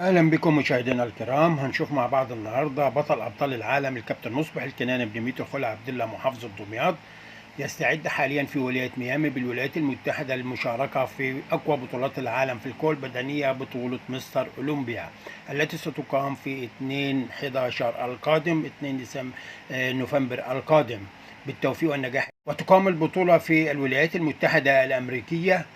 اهلا بكم مشاهدينا الكرام. هنشوف مع بعض النهارده بطل ابطال العالم الكابتن مصبح الكناني بن ميتو خلع عبد الله محافظة دمياط، يستعد حاليا في ولاية ميامي بالولايات المتحدة للمشاركة في اقوى بطولات العالم في القوى البدنية، بطوله مستر اولمبيا التي ستقام في 2/11 القادم، 2 نوفمبر القادم. بالتوفيق والنجاح. وتقام البطولة في الولايات المتحدة الامريكية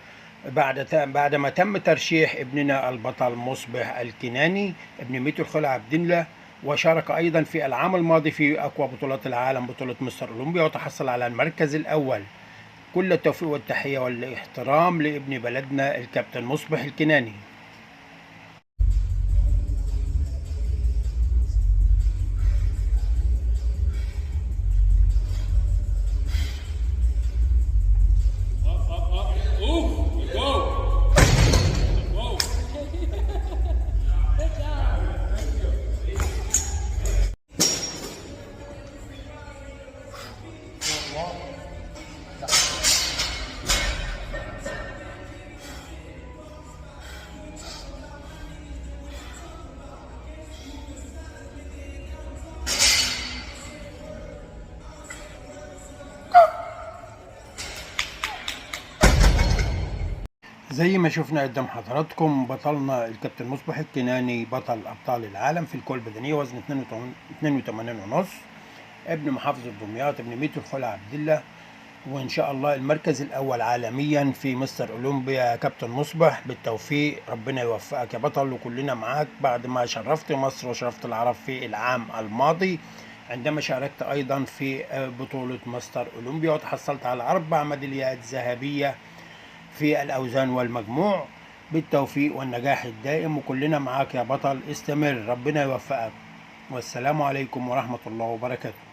بعدما تم ترشيح ابننا البطل مصبح الكناني ابن ميتو الخلع عبد الله، وشارك ايضا في العام الماضي في اقوى بطولات العالم بطولة مستر اولمبيا وتحصل على المركز الاول. كل التوفيق والتحية والاحترام لابن بلدنا الكابتن مصبح الكناني. زي ما شفنا قدام حضراتكم بطلنا الكابتن مصبح الكناني بطل ابطال العالم في القوى البدنية وزن 82.5، ابن محافظة دمياط، ابن ميتو الخلع عبد الله، وان شاء الله المركز الاول عالميا في مستر اولمبيا. كابتن مصبح بالتوفيق، ربنا يوفقك يا بطل وكلنا معاك بعد ما شرفت مصر وشرفت العرب في العام الماضي عندما شاركت ايضا في بطوله مستر اولمبيا وتحصلت على 4 ميداليات ذهبية في الأوزان والمجموع. بالتوفيق والنجاح الدائم وكلنا معاك يا بطل، استمر، ربنا يوفقك. والسلام عليكم ورحمة الله وبركاته.